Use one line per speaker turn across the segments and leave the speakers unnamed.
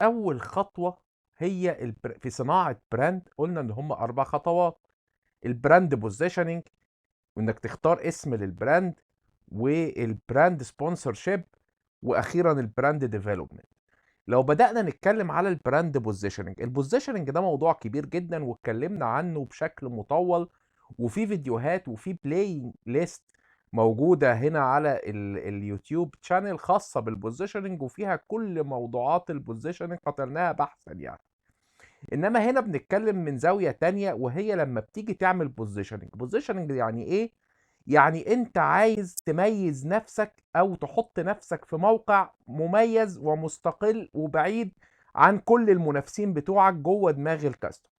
اول خطوة هي في صناعة brand، قلنا ان هم 4 خطوات: ال brand positioning، وانك تختار اسم لل brand، وال brand sponsorship، واخيرا ال brand development. لو بدأنا نتكلم على ال brand positioning، ال positioning ده موضوع كبير جدا واتكلمنا عنه بشكل مطول، وفي فيديوهات وفي playlist موجودة هنا على اليوتيوب channel خاصة بال positioning، وفيها كل موضوعات ال positioning قتلناها بحثا يعني. انما هنا بنتكلم من زاوية تانية، وهي لما بتيجي تعمل positioning. positioning يعني ايه؟ يعني انت عايز تميز نفسك او تحط نفسك في موقع مميز ومستقل وبعيد عن كل المنافسين بتوعك جوه دماغ ال customer.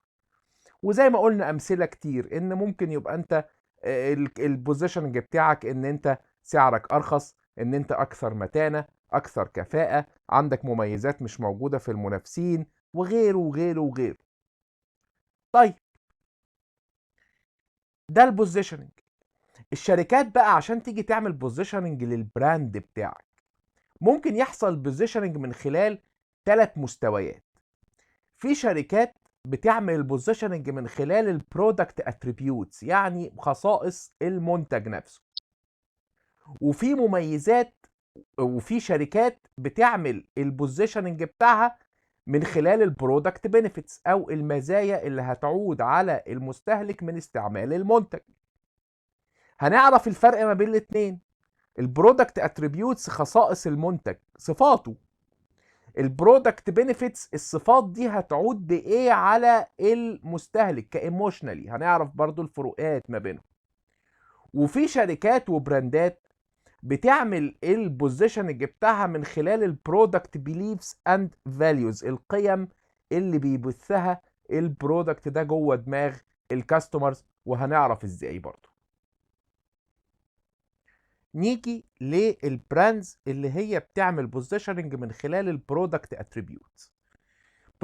وزي ما قلنا امثلة كتير، ان ممكن يبقى انت ال positioning بتاعك ان انت سعرك ارخص، ان انت اكثر متانه، اكثر كفاءة، عندك مميزات مش موجودة في المنافسين، وغيره وغيره وغيره. طيب ده ال positioning. الشركات بقى عشان تيجي تعمل positioning لل brand بتاعك، ممكن يحصل positioning من خلال 3 مستويات. في شركات بتعمل ال positioning من خلال ال product attributes، يعني خصائص المنتج نفسه. وفي مميزات، وفي شركات بتعمل ال positioning بتاعها من خلال ال product benefits او المزايا اللي هتعود على المستهلك من استعمال المنتج. هنعرف الفرق ما بين الاتنين. ال product attributes خصائص المنتج، صفاته. ال product benefits الصفات دي هتعود بايه على المستهلك ك emotionally. هنعرف برضو الفروقات ما بينهم. وفي شركات وبراندات بتعمل ال positioning بتاعها من خلال ال product beliefs and values، القيم اللي بيبثها ال product ده جوه دماغ ال customers، وهنعرف ازاي برضو. نيجي لل brands اللي هي بتعمل positioning من خلال ال product attributes.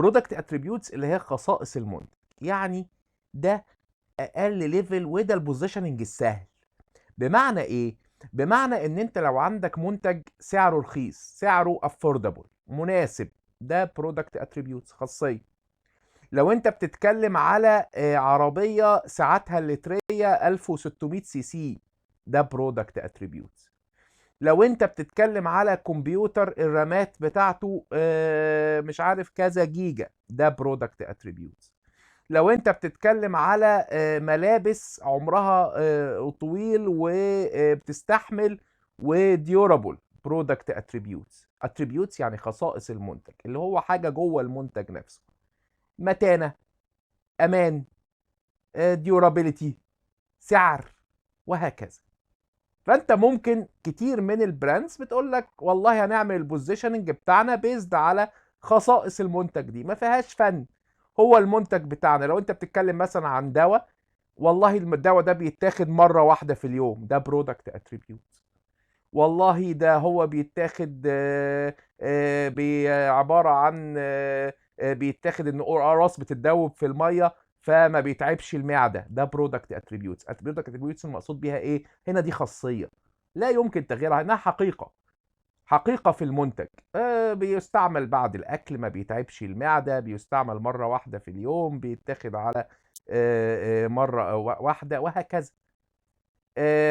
product attributes اللي هي خصائص المنتج، يعني ده اقل level وده ال positioning السهل. بمعنى ايه؟ بمعنى ان انت لو عندك منتج سعره رخيص، سعره affordable مناسب، ده product attributes خاصيه. لو انت بتتكلم على عربية سعتها اللتريه 1600 سي سي، ده product attributes. لو انت بتتكلم على كمبيوتر الرامات بتاعته مش عارف كذا جيجا، ده product attributes. لو انت بتتكلم على ملابس عمرها طويل وبتستحمل و durable، product attributes. attributes يعني خصائص المنتج، اللي هو حاجة جوه المنتج نفسه، متانه، امان، durability، سعر، وهكذا. فانت ممكن كتير من ال brands بتقول لك والله هنعمل ال positioning بتاعنا based على خصائص المنتج دي، ما فيهاش فن، هو المنتج بتاعنا. لو انت بتتكلم مثلا عن دواء، والله الدواء ده بيتاخد مرة واحدة في اليوم، ده product attribute. والله ده هو بيتاخد عبارة عن بيتاخد ان اقراص بتتدوب في المية فما بيتعبش المعده، ده product attributes. product attributes المقصود بيها ايه هنا؟ دي خاصية لا يمكن تغييرها، انها حقيقة، حقيقة في المنتج. بيستعمل بعد الاكل، ما بيتعبش المعده، بيستعمل مرة واحدة في اليوم، بيتاخد على مرة واحدة، وهكذا.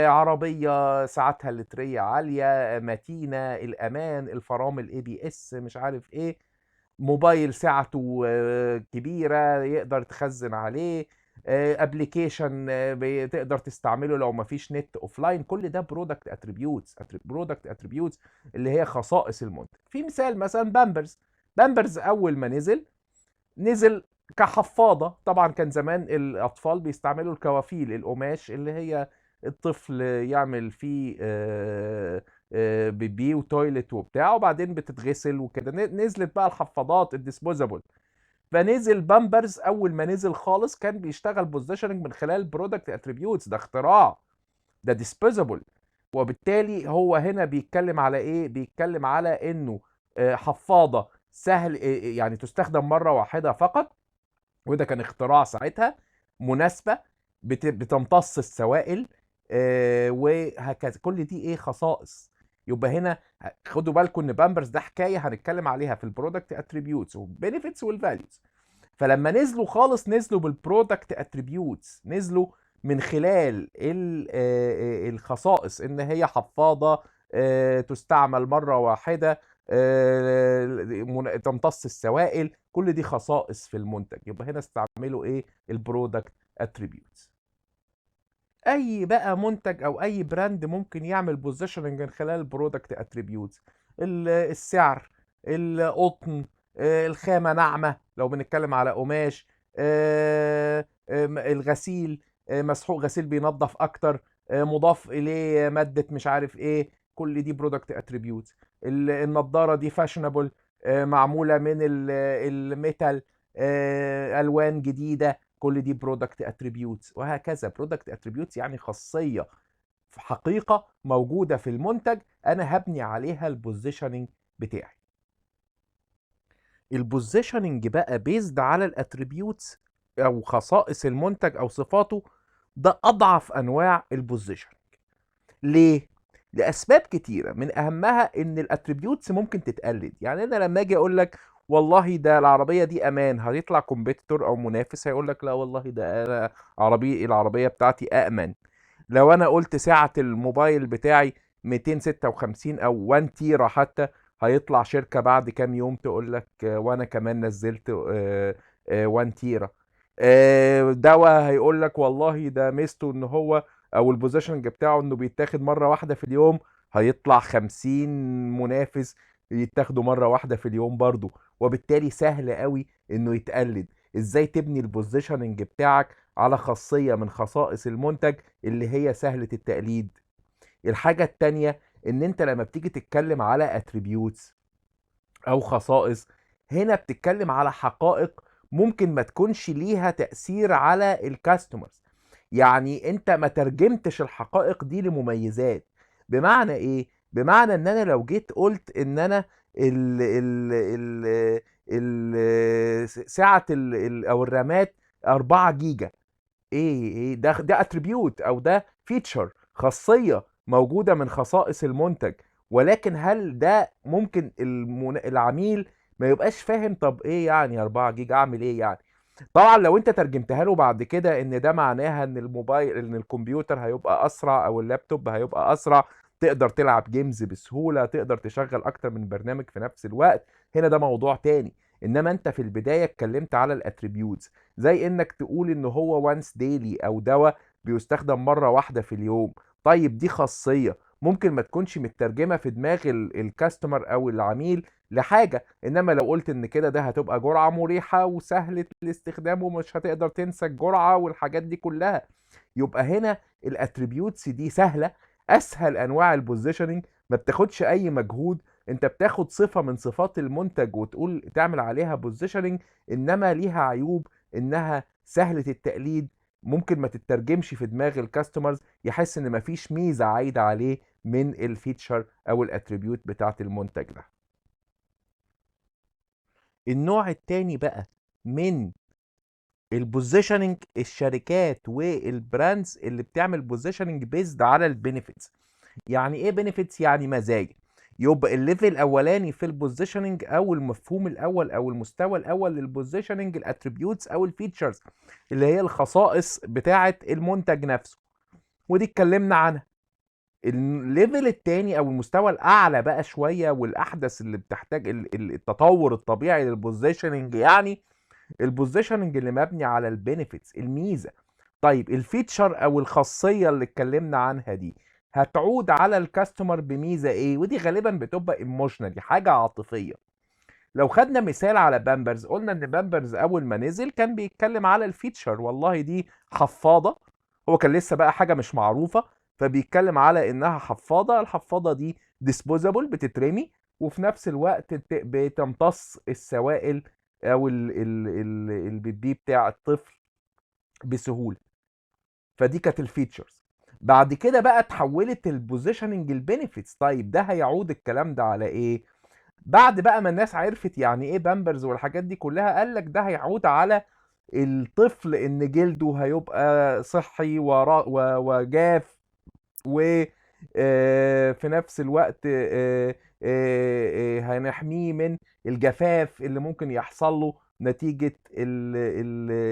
عربية سعتها اللتريه عاليه، متينه، الامان، الفرامل ABS، مش عارف ايه، موبايل سعته كبيرة يقدر تخزن عليه، application تقدر تستعمله لو ما فيش نت offline، كل ده product attributes. product attributes اللي هي خصائص المنتج. في مثال مثلا بامبرز. بامبرز اول ما نزل، نزل كحفاضه. طبعا كان زمان الاطفال بيستعملوا الكوافيل، القماش اللي هي الطفل يعمل فيه بيبي و toilet وبتاع، وبعدين بتتغسل وكده. نزلت بقى الحفاضات ال disposable، فنزل بامبرز. اول ما نزل خالص كان بيشتغل positioning من خلال product attributes، ده اختراع، ده disposable، وبالتالي هو هنا بيتكلم على ايه؟ بيتكلم على انه حفاضه سهل يعني تستخدم مرة واحدة فقط، وده كان اختراع ساعتها، مناسبه، بتمتص السوائل، وهكذا. كل دي ايه؟ خصائص. يبقى هنا خدوا بالكم ان بامبرز ده حكاية هنتكلم عليها في ال product attributes وال benefits وال values. فلما نزلوا خالص نزلوا بال product attributes، نزلوا من خلال الخصائص ان هي حفاضه تستعمل مرة واحدة، تمتص السوائل، كل دي خصائص في المنتج. يبقى هنا استعملوا ايه؟ ال product attributes. اي بقى منتج او اي brand ممكن يعمل positioning من خلال ال product attributes، السعر، القطن، الخامة ناعمة لو بنتكلم على قماش، الغسيل، مسحوق غسيل بينظف اكتر، مضاف اليه مادة مش عارف ايه، كل دي product attributes. النضارة دي fashionable، معمولة من ال metal، الوان جديدة، كل دي product attributes وهكذا. product attributes يعني خاصية في حقيقة موجودة في المنتج انا هبني عليها ال positioning بتاعي. ال positioning بقى based على ال attributes او خصائص المنتج او صفاته، ده اضعف انواع ال positioning. ليه؟ لاسباب كتيرة، من اهمها ان ال attributes ممكن تتقلد. يعني انا لما اجي اقول لك والله ده العربية دي امان، هيطلع competitor او منافس هيقول لك لا والله ده انا العربية بتاعتي امن. لو انا قلت سعة الموبايل بتاعي 256 او 1 تيرا حتى، هيطلع شركة بعد كام يوم تقول لك وانا كمان نزلت 1 تيرا. دواء هيقول لك والله ده ميزته ان هو او ال positioning بتاعه انه بيتاخد مرة واحدة في اليوم، هيطلع 50 منافس يتاخدوا مرة واحدة في اليوم برضو، وبالتالي سهل قوي انه يتقلد. ازاي تبني ال positioning بتاعك على خاصية من خصائص المنتج اللي هي سهلة التقليد؟ الحاجة التانية ان انت لما بتيجي تتكلم على attributes او خصائص، هنا بتتكلم على حقائق ممكن ما تكونش ليها تأثير على ال customers. يعني انت ما ترجمتش الحقائق دي لمميزات. بمعنى ايه؟ بمعنى ان انا لو جيت قلت ان انا ال ال ال ال سعة ال ال او الرامات 4 جيجا، ايه ده attribute او ده feature، خاصية موجودة من خصائص المنتج، ولكن هل ده ممكن العميل ما يبقاش فاهم؟ طب ايه يعني 4 جيجا، اعمل ايه يعني؟ طبعا لو انت ترجمتها له بعد كده ان ده معناها ان الموبايل، ان الكمبيوتر هيبقى اسرع او اللابتوب هيبقى اسرع، تقدر تلعب games بسهولة، تقدر تشغل اكتر من برنامج في نفس الوقت، هنا ده موضوع تاني. انما انت في البداية اتكلمت على ال attributes، زي انك تقول ان هو once daily او دواء بيستخدم مرة واحدة في اليوم. طيب دي خاصية ممكن ما تكونش مترجمة في دماغ ال customer او العميل لحاجة، انما لو قلت ان كده ده هتبقى جرعة مريحة وسهلة الاستخدام ومش هتقدر تنسى الجرعة والحاجات دي كلها، يبقى هنا ال attributes دي سهلة، اسهل انواع ال positioning، ما بتاخدش اي مجهود، انت بتاخد صفة من صفات المنتج وتقول تعمل عليها positioning. انما ليها عيوب انها سهلة التقليد، ممكن ما تترجمش في دماغ ال customers، يحس ان مفيش ميزة عايدة عليه من ال feature او ال attribute بتاعت المنتج ده. النوع التاني بقى من ال positioning، الشركات وال brands اللي بتعمل positioning based على ال benefits. يعني ايه benefits؟ يعني مزايا. يبقى ال level الاولاني في ال positioning او المفهوم الاول او المستوى الاول لل positioning ال attributes او ال features اللي هي الخصائص بتاعه المنتج نفسه، ودي اتكلمنا عنها. ال level التاني او المستوى الاعلى بقى شوية والاحدث اللي بتحتاج التطور الطبيعي لل positioning، يعني ال positioning اللي مبني على ال benefits، الميزة. طيب ال feature او الخاصية اللي اتكلمنا عنها دي هتعود على ال customer بميزه ايه؟ ودي غالبا بتبقى emotional، حاجة عاطفية. لو خدنا مثال على بامبرز، قلنا ان بامبرز اول ما نزل كان بيتكلم على ال feature، والله دي حفاضه، هو كان لسه بقى حاجة مش معروفة، فبيتكلم على انها حفاضه، الحفاضه دي disposable بتترمي، وفي نفس الوقت بتمتص السوائل او البيبي بتاع الطفل بسهولة. فدي كانت ال features. بعد كده بقى اتحولت ال positioning ال benefits. طيب ده هيعود الكلام ده على ايه؟ بعد بقى ما الناس عرفت يعني ايه بامبرز والحاجات دي كلها، قال لك ده هيعود على الطفل ان جلده هيبقى صحي وجاف، في نفس الوقت هنحميه من الجفاف اللي ممكن يحصل له نتيجة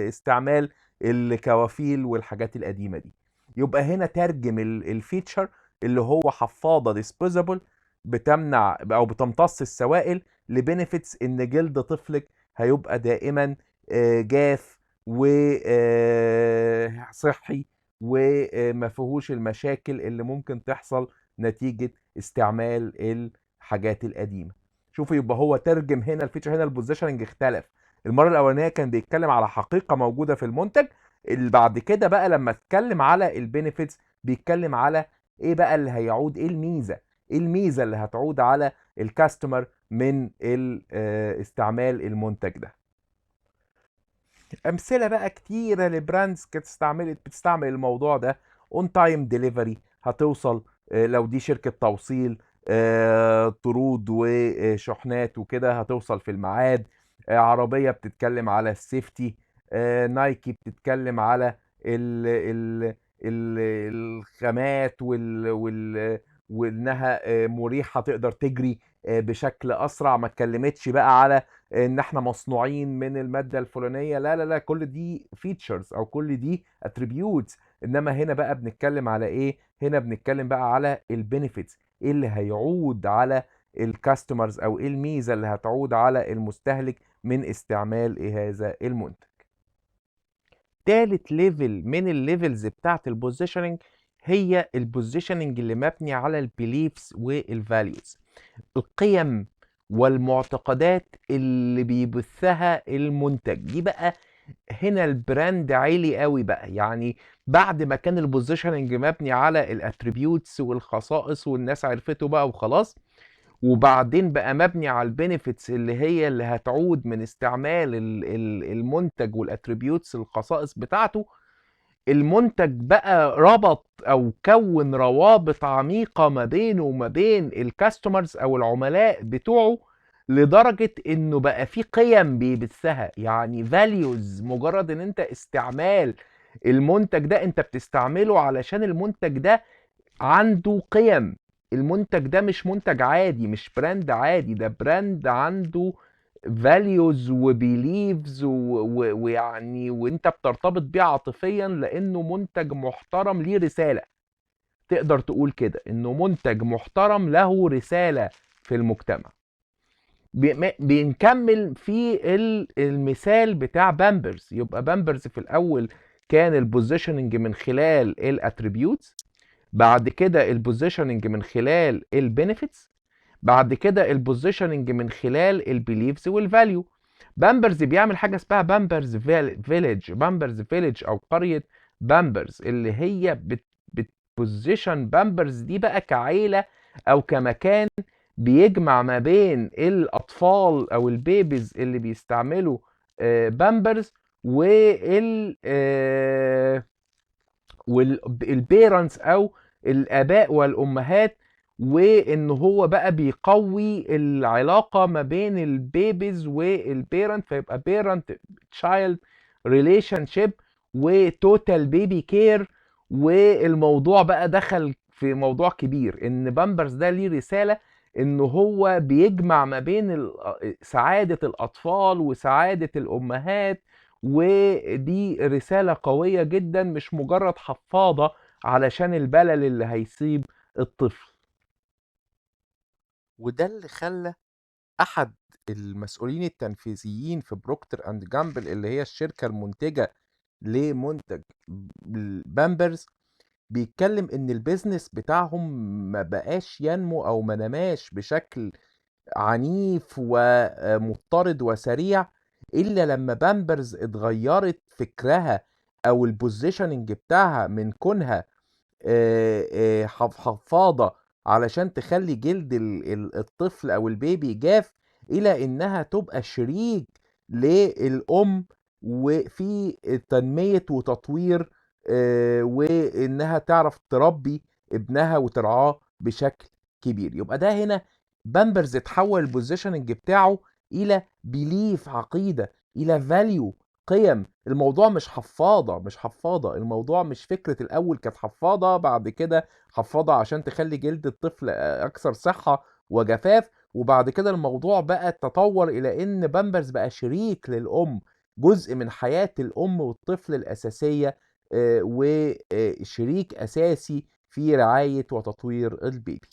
استعمال الكوافيل والحاجات القديمة دي. يبقى هنا ترجم ال feature اللي هو حفاضة disposable بتمنع او بتمتص السوائل ل benefits ان جلد طفلك هيبقى دائما جاف وصحي وما فيهوش المشاكل اللي ممكن تحصل نتيجة استعمال الحاجات القديمة. شوفوا، يبقى هو ترجم هنا ال feature، هنا ال positioning اختلف. المرة الأولانية كان بيتكلم على حقيقة موجودة في المنتج، اللي بعد كده بقى لما اتكلم على ال benefits بيتكلم على ايه بقى اللي هيعود، ايه الميزة، ايه الميزة اللي هتعود على ال customer من استعمال المنتج ده. امثلة بقى كتيرة ل brands كانت بتستعمل الموضوع ده. on time delivery، هتوصل لو دي شركة توصيل طرود وشحنات وكده هتوصل في الميعاد. عربية بتتكلم على ال safety. نايكي بتتكلم على ال ال ال الخامات وانها مريحه تقدر تجري بشكل اسرع. ما اتكلمتش بقى على ان احنا مصنوعين من المادة الفلانية، لا لا لا، كل دي features او كل دي attributes. انما هنا بقى بنتكلم على ايه؟ هنا بنتكلم بقى على ال benefits، ايه اللي هيعود على ال customers او ايه الميزة اللي هتعود على المستهلك من استعمال إيه هذا المنتج. تالت level من ال levels بتاعت ال positioning هي ال positioning اللي مبني على ال beliefs وال values، القيم والمعتقدات اللي بيبثها المنتج. دي بقى هنا ال brand عالي قوي بقى، يعني بعد ما كان ال positioning مبني على ال attributes والخصائص والناس عرفته بقى وخلاص، وبعدين بقى مبني على ال benefits اللي هي اللي هتعود من استعمال المنتج وال attributes الخصائص بتاعته. المنتج بقى ربط او كون روابط عميقة ما بينه وما بين ال customers او العملاء بتوعه، لدرجة انه بقى في قيم بيبثها، يعني values. مجرد ان انت استعمال المنتج ده انت بتستعمله علشان المنتج ده عنده قيم. المنتج ده مش منتج عادي، مش brand عادي، ده brand عنده values و beliefs ويعني وانت بترتبط بيه عاطفيا لانه منتج محترم ليه رسالة. تقدر تقول كده انه منتج محترم له رسالة في المجتمع. بنكمل في المثال بتاع بامبرز. يبقى بامبرز في الاول كان ال positioning من خلال ال attributes، بعد كده ال positioning من خلال ال benefits، بعد كده ال positioning من خلال ال beliefs وال value. بامبرز بيعمل حاجة اسمها بامبرز village، بامبرز village او قرية بامبرز، اللي هي بت position بامبرز دي بقى كعيله او كمكان بيجمع ما بين الاطفال او ال babies اللي بيستعملوا بامبرز وال parents او الاباء والامهات، وان هو بقى بيقوي العلاقة ما بين ال babies وال parent، فيبقى parent child relationship و total baby care. والموضوع بقى دخل في موضوع كبير، ان بامبرز ده ليه رسالة ان هو بيجمع ما بين سعادة الاطفال وسعادة الامهات، ودي رسالة قوية جدا، مش مجرد حفاضه علشان البلل اللي هيصيب الطفل. وده اللي خلى احد المسؤولين التنفيذيين في بروكتر اند جامبل اللي هي الشركة المنتجة لمنتج بامبرز بيتكلم ان ال business بتاعهم ما بقاش ينمو او ما نماش بشكل عنيف ومضطرد وسريع الا لما بامبرز اتغيرت فكرها او ال positioning بتاعها من كونها حفاضة علشان تخلي جلد الطفل او ال baby جاف، الى انها تبقى شريك للام وفي تنمية وتطوير، وانها تعرف تربي ابنها وترعاه بشكل كبير. يبقى ده هنا بامبرز اتحول ال positioning بتاعه الى belief، عقيدة، الى value. قيم. الموضوع مش حفاضة، مش حفاضة، الموضوع مش فكرة الأول كانت حفاضة، بعد كده حفاضة عشان تخلي جلد الطفل أكثر صحة وجفاف، وبعد كده الموضوع بقى تطور إلى إن بامبرز بقى شريك للأم، جزء من حياة الأم والطفل الأساسية، وشريك أساسي في رعاية وتطوير ال baby.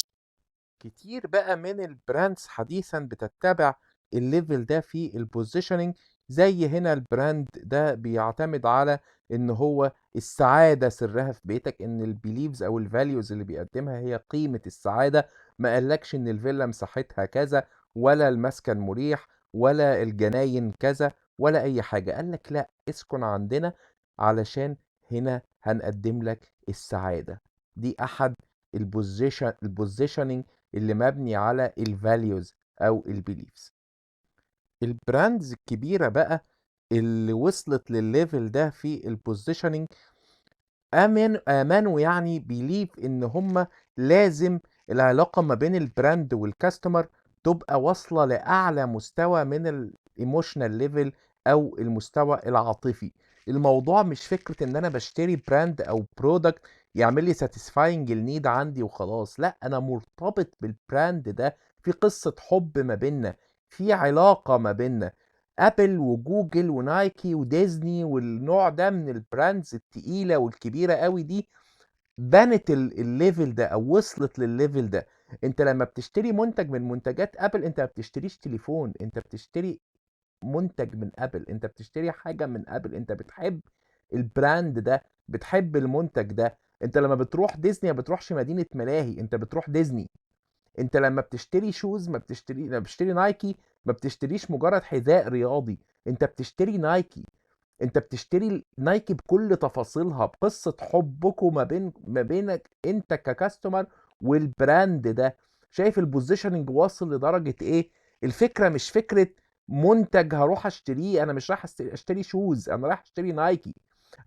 كتير بقى من ال brands حديثا بتتبع ال level ده في ال positioning، زي هنا ال brand ده بيعتمد على ان هو السعادة سرها في بيتك، ان ال beliefs او ال values اللي بيقدمها هي قيمة السعادة. ما قالكش ان الفيلا مساحتها كذا، ولا المسكن مريح، ولا الجناين كذا، ولا اي حاجة. قالك لا، اسكن عندنا علشان هنا هنقدم لك السعادة. دي احد ال positioning اللي مبني على ال values او ال beliefs. ال brands الكبيرة بقى اللي وصلت للل level ده في ال positioning آمنوا يعني believe إن هم لازم العلاقة ما بين ال brand وال customer تبقى واصلة لأعلى مستوى من ال emotional level أو المستوى العاطفي. الموضوع مش فكرة إن أنا بشتري brand أو product يعمل لي satisfying ال need عندي وخلاص، لا، أنا مرتبط بال brand ده، في قصة حب ما بيننا، في علاقة ما بيننا. ابل وجوجل ونايكي وديزني والنوع ده من ال brands التقيلة والكبيرة قوي دي بنت ال level ده او وصلت للل level ده. انت لما بتشتري منتج من منتجات ابل انت ما بتشتريش تليفون، انت بتشتري منتج من ابل، انت بتشتري حاجة من ابل، انت بتحب ال brand ده، بتحب المنتج ده. انت لما بتروح ديزني ما بتروحش مدينة ملاهي، انت بتروح ديزني. انت لما بتشتري shoes ما بتشتري، لما بتشتري نايكي ما بتشتريش مجرد حذاء رياضي، انت بتشتري نايكي، انت بتشتري نايكي بكل تفاصيلها، بقصة حبكم ما بينك انت ك customer وال brand ده. شايف ال positioning واصل لدرجة ايه؟ الفكرة مش فكرة منتج هروح اشتريه، انا مش رايح اشتري shoes، انا رايح اشتري نايكي،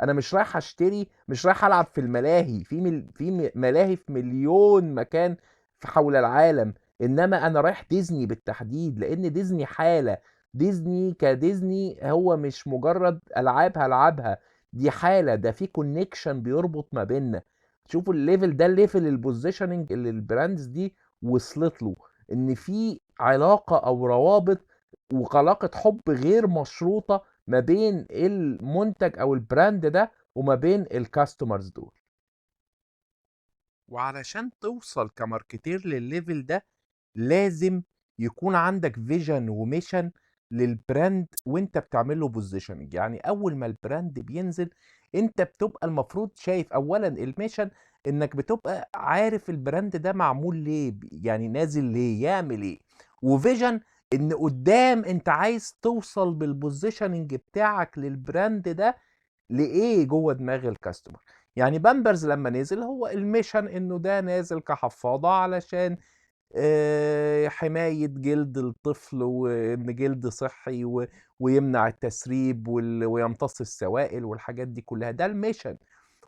انا مش رايح اشتري، مش رايح العب في الملاهي، في ملاهي في مليون مكان في حول العالم، انما انا رايح ديزني بالتحديد، لان ديزني حالة. ديزني كديزني هو مش مجرد العاب هلعبها، دي حالة، ده في connection بيربط ما بيننا. شوفوا ال level ده، ال level ال positioning اللي ال brands دي وصلت له، ان في علاقة او روابط وعلاقة حب غير مشروطة ما بين المنتج او ال brand ده وما بين ال customers دول. وعلشان توصل ك marketer للل level ده لازم يكون عندك vision و mission لل brand وانت بتعمل له positioning. يعني اول ما ال brand بينزل انت بتبقى المفروض شايف اولا ال mission، انك بتبقى عارف ال brand ده معمول ليه، يعني نازل ليه، يعمل ايه، و vision ان قدام انت عايز توصل بال positioning بتاعك لل brand ده لايه جوه دماغ ال customer. يعني بامبرز لما نزل هو ال mission انه ده نازل كحفاضة علشان حماية جلد الطفل، وان جلد صحي ويمنع التسريب ويمتص السوائل والحاجات دي كلها، ده ال mission.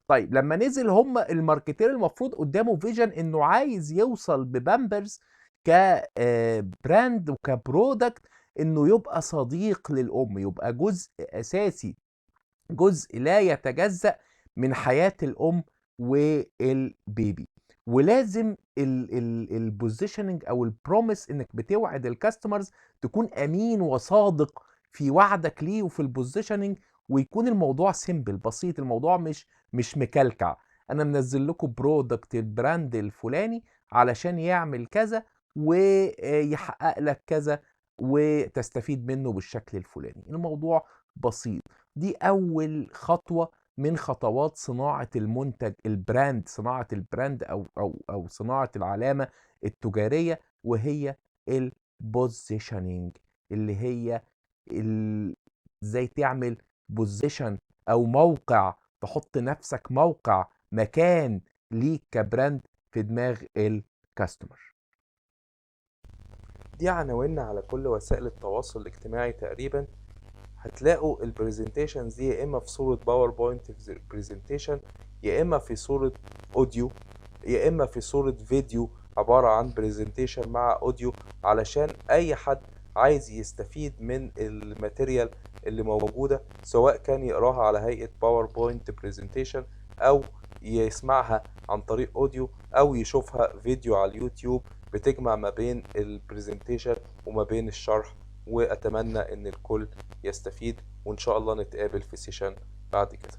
طيب لما نزل هم ال marketer المفروض قدامه vision انه عايز يوصل ببامبرز ك brand وك product انه يبقى صديق للام، يبقى جزء اساسي، جزء لا يتجزأ من حياة الام وال baby. ولازم ال positioning او ال promise انك بتوعد ال customers تكون امين وصادق في وعدك ليه وفي ال positioning، ويكون الموضوع simple بسيط، الموضوع مش مكلكع. انا منزل لكم product ال brand الفلاني علشان يعمل كذا ويحقق لك كذا وتستفيد منه بالشكل الفلاني. الموضوع بسيط. دي اول خطوة من خطوات صناعة المنتج، ال brand، صناعة ال brand أو صناعة العلامة التجارية، وهي ال positioning، اللي هي ازاي تعمل position أو موقع، تحط نفسك موقع، مكان ليك ك brand في دماغ ال customer.
دي عناويننا على كل وسائل التواصل الاجتماعي تقريبا. هتلاقوا ال presentations دي يا اما في صورة PowerPoint presentation، يا اما في صورة audio، يا اما في صورة فيديو عبارة عن presentation مع audio، علشان اي حد عايز يستفيد من ال material اللي موجودة، سواء كان يقراها على هيئة PowerPoint presentation، أو يسمعها عن طريق audio، أو يشوفها فيديو على اليوتيوب، بتجمع ما بين ال presentation وما بين الشرح. وأتمنى إن الكل يستفيد، وإن شاء الله نتقابل في session بعد كده.